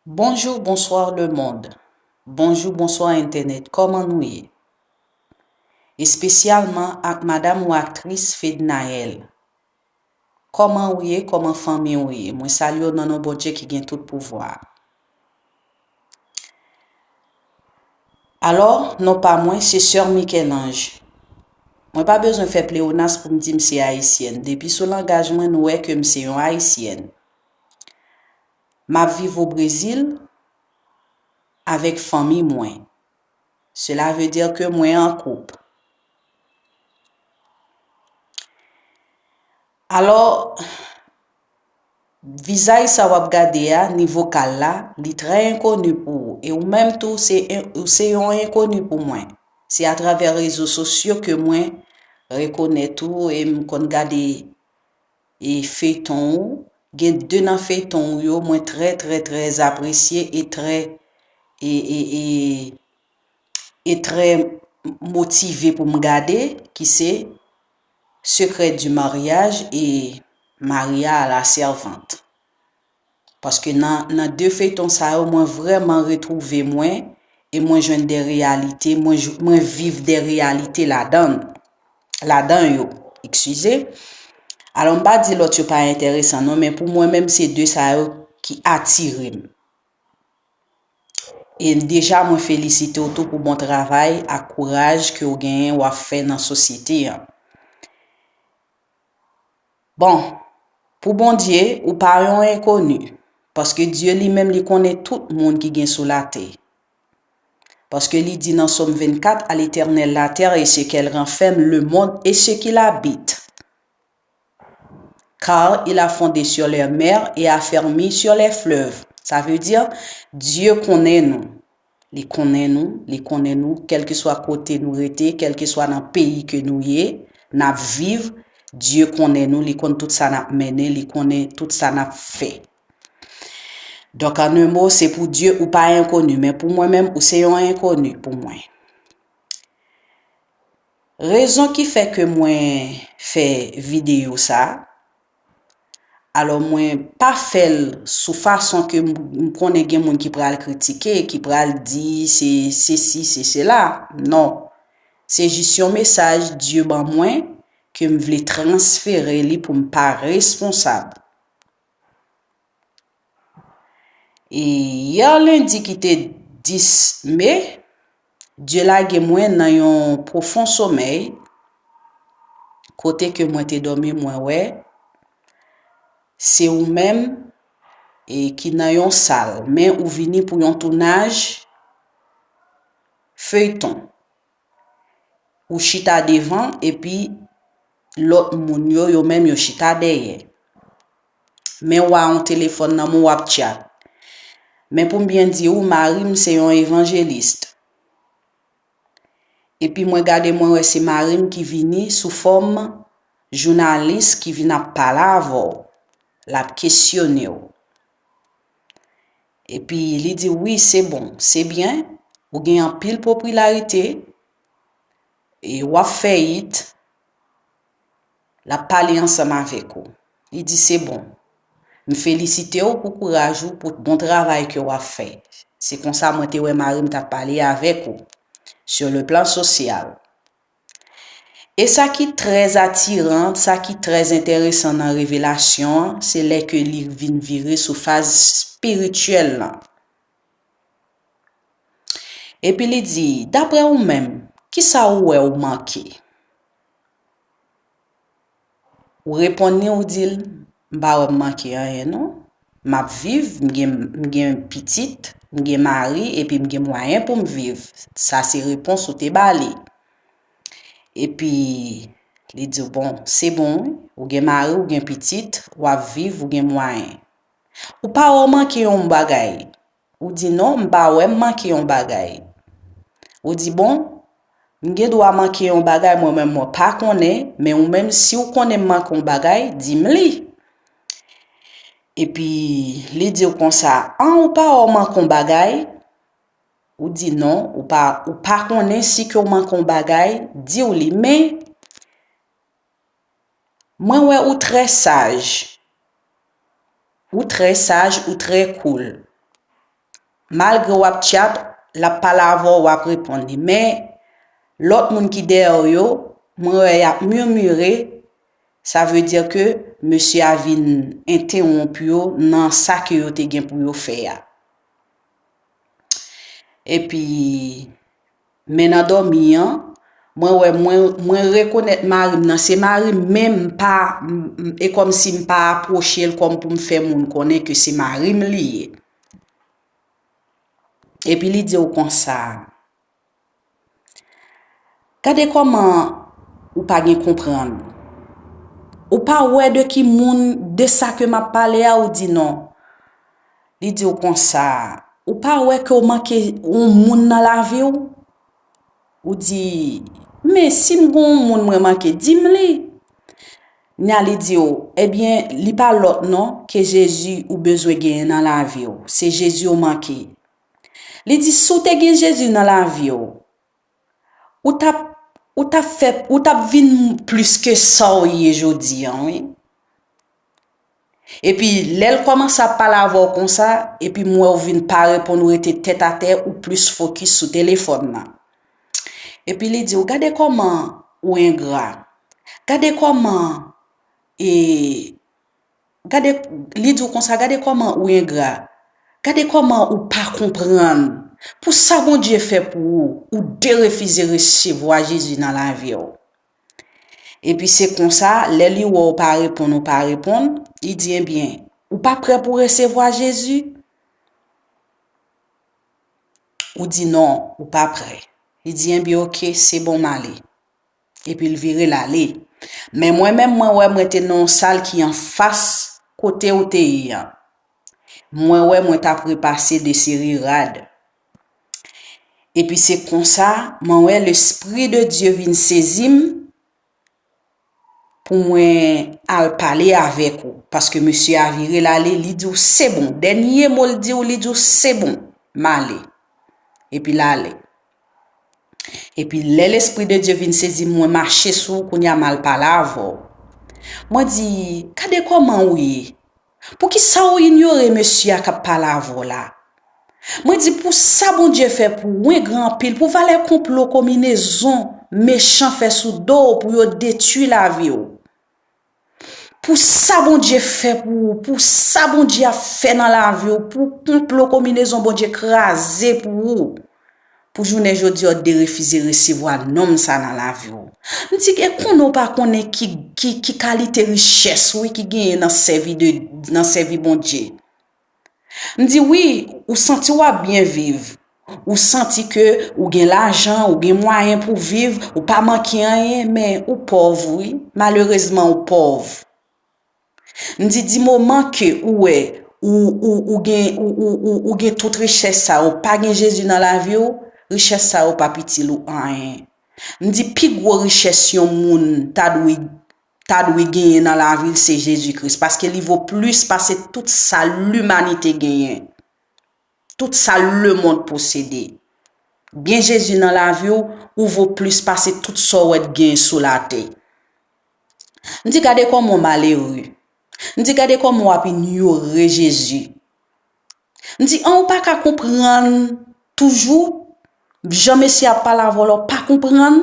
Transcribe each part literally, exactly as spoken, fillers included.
Bonjou, bonswa lemonn. Bonjou, bonswa entènèt. Kòman nou ye? Espesyalman ak madanm ou aktris Fednaelle. Kòman ou ye? Kòman fanmi ou ye? Mwen salye w nan non Bondye ki gen tout pouvwa. Alò, non pa mwen, se Sè Michel-Ange. Mwen pa bezwen fè pleyonas pou m di m se ayisyèn. Depi sou langaj mwen, nou wè ke m se yon ayisyèn. M ap viv o Brezil avèk fanmi mwen. Cela veut dire que mwen an koup. Alò, vizaj sa w ap gade a, ni vokal la, li trè enkoni pou ou. E ou menm tou, se en- ou se yon enkoni pou mwen. Se atravè rezo sosyo ke mwen rekonèt ou e m konn gade e feyton ou. Gen de nan feyton ou yo mwen trè, trè, trè apresye e trè, e, e, e, e trè motive pou m gade, ki se Secret du mariage e Maria à la servante. Paske nan, nan de feyton sa yo, mwen vrèman retwouve mwen e mwen jwenn de reyalite, mwen, mwen viv de reyalite ladan, ladan yo. Eskize. Alò, m pa di lòt yo pa enteresan non, men pou mwen menm, se de sa yo ki atire m. E deja, mwen felisite w tou pou bon travay ak kouraj ke w genyen w ap fè nan sosyete an. Bon, pou Bondye, ou pa yon enkoni, paske Dye li menm li konnen tout moun ki gen sou latè. Paske li di nan Sòm vennkat, À l'Éternel la terre et ce qu'elle renferme, le monde et ce qu'il habite. Car il a fondé sur les mers et affermi sur les fleuves. Sa vle di, Dye konnen nou. Li konnen nou, li konnen nou, kèlkeswa kote nou rete, kèlkeswa nan peyi ke nou ye, n ap viv, Dye konnen nou, li konn tout sa n ap mennen, li konnen tout sa n ap fè. Donk, an en mo, se pou Dye, ou pa enkoni, men pou mwen menm, ou se yon enkoni pou mwen. Rezon ki fè ke mwen fè videyo sa, alò mwen pa fè l sou fason ke m, m konnen gen moun ki pral kritike, ki pral di se sesi, se sela. Non. Se jis yon mesaj Dye ban mwen ke m vle transfere li pou m pa responsab. E yè lendi ki te dis me, Dye lage mwen nan yon pwofon somèy, kote ke mwen te dòmi, mwen wè se ou menm e ki nan yon sal, men ou vini pou yon tounaj feyton. Ou chita devan, epi lòt moun yo, yo menm yo chita dèyè. Men w a yon telefòn nan men w, w ap tchat. Men pou m byen di ou, mari m se yon evanjelis. Epi mwen gade, mwen wè se mari m ki vini sou fòm jounalis ki vin ap pale avè w. L ap kesyone w. Epi li di, wi, se bon, se byen, ou gen anpil popilarite, e w ap fè it, l ap pale ansanm avèk ou. Li di, se bon, m felisite w pou kouraj ou, pou bon travay ke w ap fè. Se konsa mwen te wè mari m t ap pale avèk ou, sur le plan social. E sa ki trè atiran, sa ki trè enteresan nan revelasyon an, se lè ke li vin vire sou faz espirityèl lan. Epi li di, daprè ou menm, kisa ou wè ou manke? Ou reponn li, ou di l, m pa wè m manke anyen non. M ap viv, m gen, m gen pitit, m gen mari, epi m gen mwayen pou m viv. Sa se repons ou te ba li. Epi, li di w, bon, se bon, wi. Ou gen mari, ou gen pitit, w ap viv, ou gen mwayen. Ou pa wè w manke yon bagay. Ou di, non, m pa wè m manke yon bagay. Ou di, bon, m gen dwa manke yon bagay, mwen menm mwen pa konnen, men ou menm, si w konnen m manke yon bagay, di m li. Epi, li di w konsa, an, ou pa wè w manke yon bagay? Ou di non, ou pa, ou pa konnen si ke w manke yon bagay, di w li. Men, mwen wè ou trè saj. Ou trè saj, ou trè cool. Malgre w ap tchat, l ap pale avè w, w ap reponn li. Men, lòt moun ki dèyè w yo, mwen wè y ap mimire, sa vle di ke mesye a vin entewonp yo nan sa ke yo te gen pou yo fè a. Epi, men nan dòmi an, mwen wè, mwen, mwen rekonèt mari m nan, se mari m, men m pa, m, m, e kòmsi m pa apwoche l kòm pou m fè moun konnen ke se mari m li ye. Epi li di w konsa, gade kòman ou pa gen konprann. Ou pa wè de ki moun, de sa ke m ap pale a, ou di non. Li di w konsa, ou pa wè ke w manke yon moun nan lavi w? Ou di, men si m gen yon moun mwen manke, di m li. Nya li di w, ebyen, li pa lòt non ke Jezi ou bezwen genyen nan lavi w. Se Jezi ou manke. Li di, si w te gen Jezi nan lavi w, ou t ap, ou t ap fè, ou t ap vin plis ke sa w ye jodi a, wi. Epi, lè l kòmanse ap pale avè w konsa, epi m wè w vin pa reponn, ou rete tèt atè, ou plis fokis sou telefòn nan. Epi li di w, gade kòman ou engra. Gade kòman, e, gade, li di w konsa, gade kòman ou engra. Gade kòman ou pa konprann. Pou sa Bondye fè pou ou, ou derefize resevwa Jezi nan lavi w. Epi se konsa, lè li wè w pa reponn, ou pa reponn, li di, ebyen, ou pa prè pou resevwa Jezi? Ou di non, ou pa prè. Li di, ebyen, oke, se bon, m ale. Epi l vire l ale. Men mwen menm, mwen wè mwen te nan yon sal ki anfas kote ou te ye an. Mwen wè mwen t ap repase de seri rad. Epi se konsa, mwen wè Lespri de Dye vin sezi m pou mwen al pale avèk ou. Paske mesye a vire l ale, li di w, se bon. Dènye mo l di w, li di w, se bon, m ale. Epi l ale. Epi lè Lespri de Dye vin sezi m, mwen mache sou ou, kounye a m al pale avè w. Mwen di, gade kòman ou ye. Poukisa w inyore mesye a k ap pale avè w la? Mwen di, pou sa Bondye fè pou ou, engra anpil, pou valè konplo konminezon mechan fè sou do w pou yo detwi lavi w. Pou sa Bondye fè pou ou, pou sa Bondye ap fè nan lavi w, pou konplo konminezon Bondye kraze pou ou. Pou jounen jodi a, w derefize resevwa nonm sa nan lavi w. M di, e konnen w pa konnen ki, ki, ki kalite richès, wi, ki genyen nan sèvi de, nan sèvi Bondye. M di, wi, ou santi w ap byen viv. Ou santi ke ou gen lajan, ou gen mwayen pou viv, ou pa manke anyen, men ou pòv, wi. Malerezman, ou pòv. M di, di moman ke ou wè, ou, ou, ou gen, ou, ou, ou, ou gen tout richès sa yo, pa gen Jezi nan lavi w, richès sa yo p ap itil ou anyen. M di, pi gwo richès yon moun ta dwe, ta dwe genyen nan lavi l, se Jezi Kris, paske li vo plis pase tout sa limanite genyen. Tout sa lemonn posede. Gen Jezi nan lavi w, ou vo plis pase tout sa w wè t gen sou latè. M di, gade kòman w malere. M di, gade kòman w ap inyore Jezi. M di, an, ou pa ka konprann toujou? Jan mesye a ap pale avè w la, w pa konprann?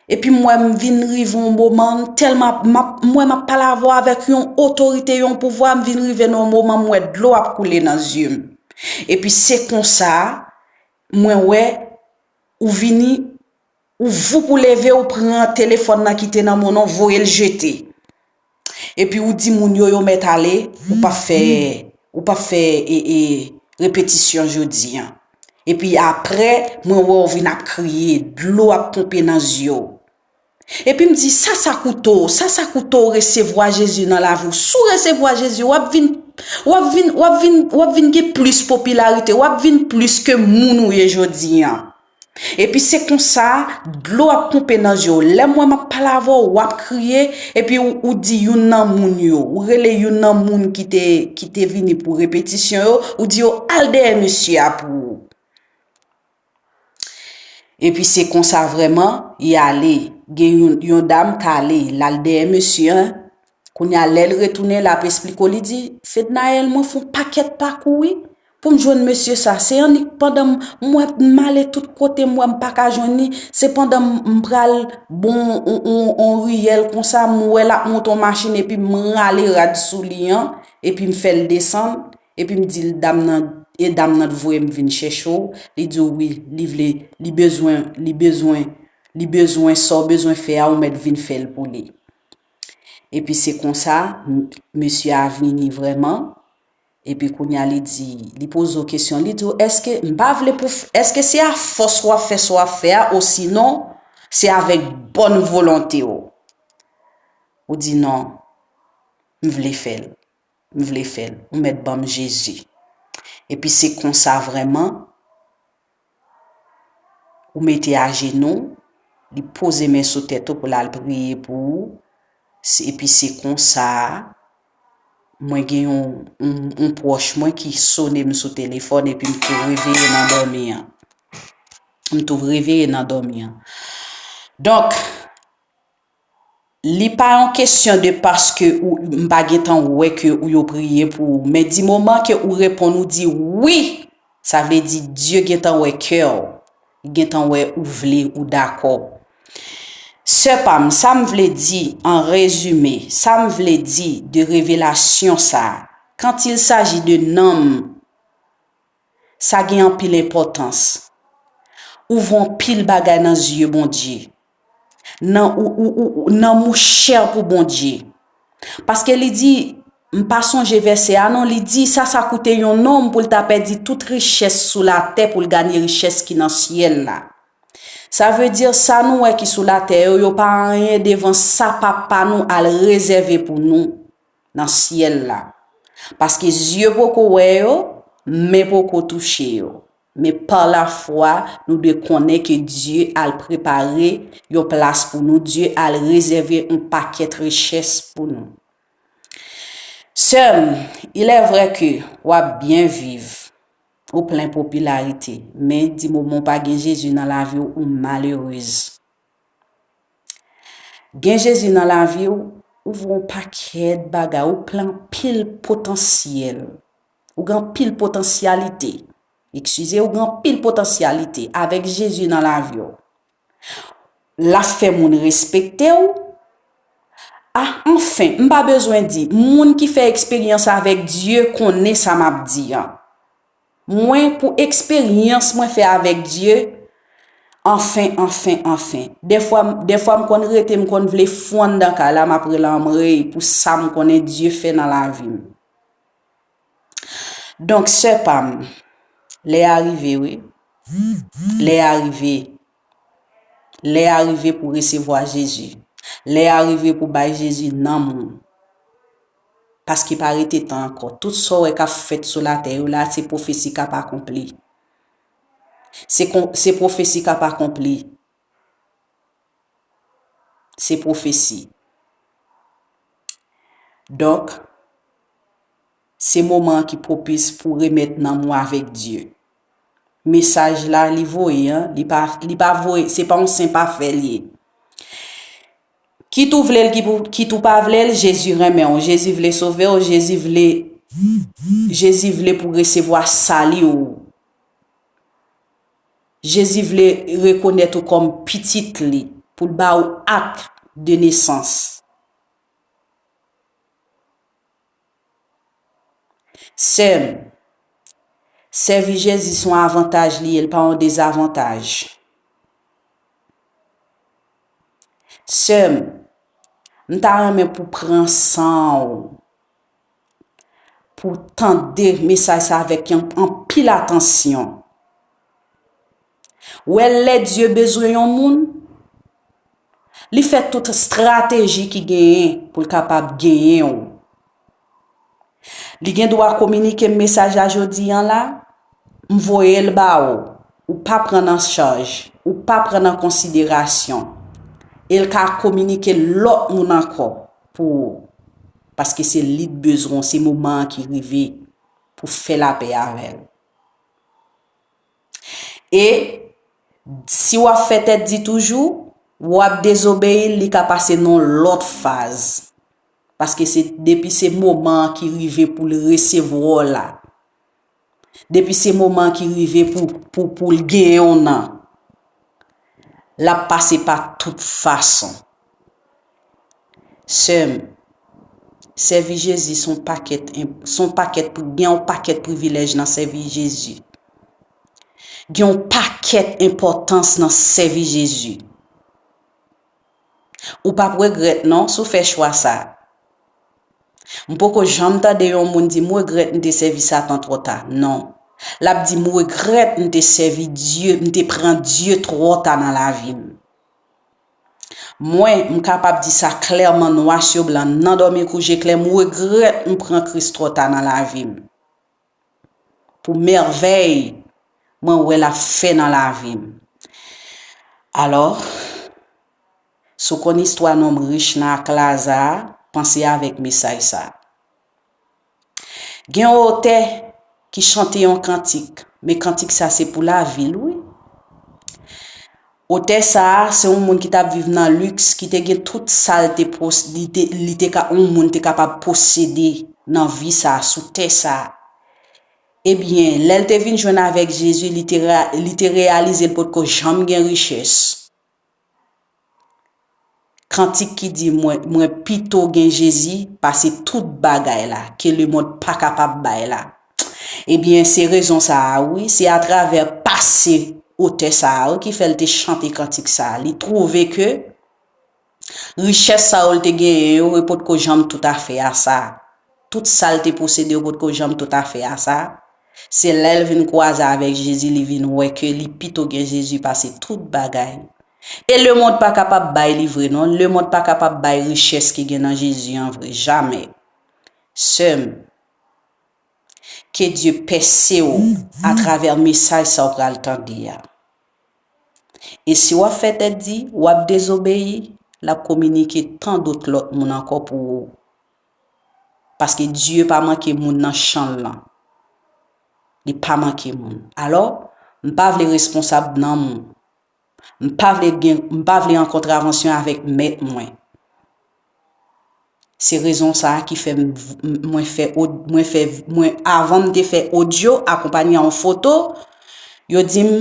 Epi m wè m vin rive yon moman, tèlman m ap, m ap, m wè m ap pale avè w avèk yon otorite, yon pouvwa, m vin rive nan yon moman m wè dlo ap koule nan zye m. Epi se konsa, mwen wè ou vini, ou voup ou leve, ou pran telefòn nan ki te nan men w, ou voye l jete. Epi ou di moun yo, yo mèt ale, ou p ap fè, ou p ap fè, e, e, repetisyon jodi an. Epi apre, mwen wè w vin ap kriye, dlo ap ponpe nan zye w. Epi m di, sa sa koute w, sa sa koute w resevwa Jezi nan lavi w. Si w resevwa Jezi, w ap vin, w ap vin, w ap vin, w ap vin gen plis popilarite, w ap vin plis ke moun ou ye jodi an. Epi se konsa, dlo ap ponpe nan zye w. Lè m wè m ap pale avè w, w ap kriye, epi ou, ou di youn nan moun yo, ou rele youn nan moun ki te, ki te vini pou repetisyon yo, ou di yo al dèyè mesye a pou ou. Epi se konsa vrèman, y ale. Gen yon, yon dam k ale, l al dèyè mesye an. Kounye a, lè l retounen, l ap esplike w, li di, Fednaelle, mwen fè yon pakèt pakou, wi. pou m jwenn mesye sa. Se annik pandan m, m wè m ale tout kote, m wè m pa ka jwenn li. Se pandan m, m pral bon on, on, on riyèl konsa, m wè l ap monte on machin epi m rale rad sou li an, epi m fè l desann, epi m di l, dam nan, e dam nan t voye m vin chèche w. Li di w wi, li vle, li bezwen, li bezwen, li bezwen sa w bezwen fè a, ou mèt vin fè l pou li. Epi se konsa, m, mesye a vini vrèman. Epi kounye a li di, li poze w kesyon, li di w, èske, m pa vle pou, èske se a fòs w ap fè sa w ap fè a, osinon, se avèk bòn volonte w? Ou di non, m vle fè l. M vle fè l. Ou mèt ban m Jezi. Epi se konsa vrèman, ou mete ajenou, li poze men sou tèt ou pou l al priye pou ou. Se, epi se konsa, mwen gen yon, yon, yon pwòch mwen ki sone m sou telefòn epi m tou reveye nan dòmi an. M tou reveye nan dòmi an. Donk, li pa yon kesyon de paske ou, m pa gentan wè ke ou yo priye pou ou. Men di moman ke ou reponn, ou di wi, sa vle di Dye gentan wè kè w, li gentan wè ou vle, ou dakò. Sè pa m, sa m vle di, an rezime, sa m vle di de revelasyon sa a, quand il s'agit de nanm, sa gen anpil enpòtans. Ou vo anpil bagay nan zye Bondye. Nan ou, ou, ou, ou, nanm ou chè pou Bondye. Paske li di, m pa sonje vèsè a non, li di, sa sa koute yon nonm pou l ta pèdi tout richès sou latè pou l ganye richès ki nan syèl la. Sa vle di sa nou wè ki sou latè yo, yo pa anyen devan sa Papa nou al rezève pou nou nan syèl la. Paske zye poko wè yo, men poko touche yo. Men pa lafwa, nou dwe konnen ke Dye al prepare yon plas pou nou, Dye al rezève yon pakèt richès pou nou. Sè m, il est vrai ke w ap byen viv, ou plen popilarite, men di moman w pa gen Jezi nan lavi w, ou malerez. Gen Jezi nan lavi w, ou vo yon pakèt bagay, ou plen anpil potansyèl. Ou gen anpil potansyalite. Eskize, ou gen anpil potansyalite avèk Jezi nan lavi w. L ap fè moun respekte w. Ah, anfen, m pa bezwen di, moun ki fè eksperyans avèk Dye konnen sa m ap di an. Mwen, pou eksperyans mwen fè avèk Dye, anfen, anfen, anfen. Dèfwa, dèfwa m konn rete, m konn vle fou anndan kay la, m ap rele anmwey pou sa m konnen Dye fè nan lavi m. Donk, sè pa m, lè a rive, wi. Lè a rive. Lè a rive pou resevwa Jezi. Lè a rive pou bay Jezi nanm ou. Paske pa rete tan ankò. Tout sa w wè k ap fèt sou latè yo la, se pwofesi k ap akonpli. Se kon, se pwofesi k ap akonpli. Se pwofesi. Donk, se moman an ki pwopis pou remèt nanm ou avèk Dye. Mesaj la, li voye, an, li pa, li pa voye, se pa yon senp afè l ye. Kit ou vle l, kit ou, kit ou pa vle l, Jezi renmen w, Jezi vle sove w, Jezi vle, Jezi vle pou resevwa sali w. Jezi vle rekonèt ou kòm pitit li, pou l ba ou ak de nesans. Sè m, sèvi Jezi se yon avantaj li ye, l pa yon dezavantaj. Sè m, m ta renmen pou pran san w, pou tande mesaj sa avèk yon anpil atansyon. Wè, lè Dye bezwen yon moun, li fè tout estrateji ki genyen pou l kapab genyen w. Li gen dwa kominike m mesaj la jodi an la, m voye l ba ou, ou pa pran nan chaj, ou pa pran nan konsiderasyon, e l ka kominike l lòt moun ankò pou ou, paske se li k bezwen w, se moman an ki rive pou fè lapè avè l. E si w ap fè tèt di toujou, w ap dezobeyi l, li ka pase nan yon lòt faz. Paske se depi se moman an ki rive pou l resevwa w la. Depi se moman ki rive pou, pou, pou l genyen w nan, l ap pase pa tout fason. Sè m, sèvi Jezi se yon pakèt, se yon pakèt, gen yon pakèt privilèj nan sèvi Jezi. Gen yon pakèt enpòtans nan sèvi Jezi. Ou p ap regrèt non si w fè chwa sa. M poko janm tande yon moun di, "M regrèt m te sèvi Satan twò ta." Non. L ap di, "M regrèt m te sèvi Dye, m te pran Dye twò ta nan lavi m." Mwen, m kapab di sa klèman, nwa sou blan, nan dòmi kou je klè, m regrèt m pran Kris twò ta nan lavi m. Pou mèvèy mwen wè l ap fè nan lavi m. Alò, si w konn istwa nonm rich nan ak Laza a, panse avèk mesaj sa a. Gen yon otè ki chante yon kantik, men kantik sa se pou lavi l, wi. Otè sa a, se yon moun ki t ap viv nan liks, ki te gen tout sa l te pos-, li te, li te ka, yon moun te kapab posede nan vi sa a, sou tè sa a. Ebyen, lè l te vin jwenn avèk Jezi, li te re-, li te reyalize l potko janm gen richès. Kantik ki di, "Mwen, mwen pito gen Jezi pase tout bagay la, ke lemonn pa kapab bay la." Ebyen, se rezon sa a, wi, se atravè pase otè sa a, wi, ki fè l te chante kantik sa a. Li twouve ke richès sa yo l te genyen yo, yo potko janm toutafè a sa. Tout sa l te posede yo potko janm toutafè a sa. Se lè l vin kwaze avèk Jezi, li vin wè ke li pito gen Jezi pase tout bagay. E lemonn pa kapab bay li vre non. Lemonn pa kapab bay richès ki gen nan Jezi an vre. Jamè. Sè m, ke Dye pèse w atravè mesaj sa w pral tande a. E si w ap fè tèt di, w ap dezobeyi, l ap kominike tan dot lòt moun ankò pou ou. Paske Dye pa manke moun nan chan l lan. Li pa manke moun. Alò, m pa vle responsab nanm ou. M pa vle gen, m pa vle an kontravansyon avèk mèt mwen. Se rezon sa a ki fè m, m, mwen fè od-, mwen fè, mwen, avan m te fè odyo akonpanye a yon foto, yo di m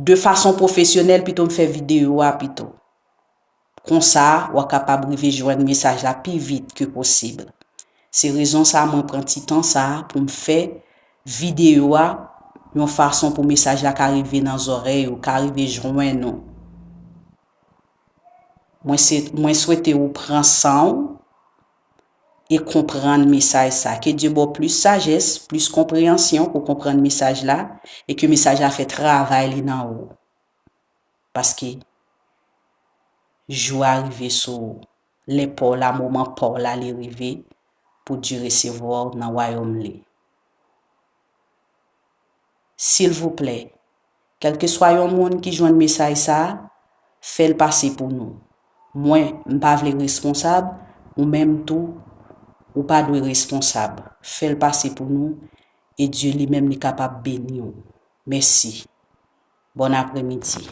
de fason pwofesyonèl pito m fè videyo a pito. Konsa, w a kapab rive jwenn mesaj la pi vit ke posib. Se rezon sa a mwen pran ti tan sa a pou m fè videyo a yon fason pou mesaj la ka rive nan zòrèy ou, ka rive jwenn ou. Mwen se, mwen swete ou pran san w e konprann mesaj sa. Ke Dye ba w plis sajès, plis konpreyansyon pou konprann mesaj la, e ke mesaj la fè travay li nan ou. Paske jou a rive sou ou. Lè pa w la, moman pa w la, li rive pou Dye resevwa w nan wayòm li. Silvouplè, kèlkeswa yon moun ki jwenn mesaj sa a, fè l pase pou nou. Mwen, m pa vle responsab, ou menm tou, ou pa dwe responsab. Fè l pase pou nou, e Dye li menm li kapab beni w. Mèsi. Bòn apremidi.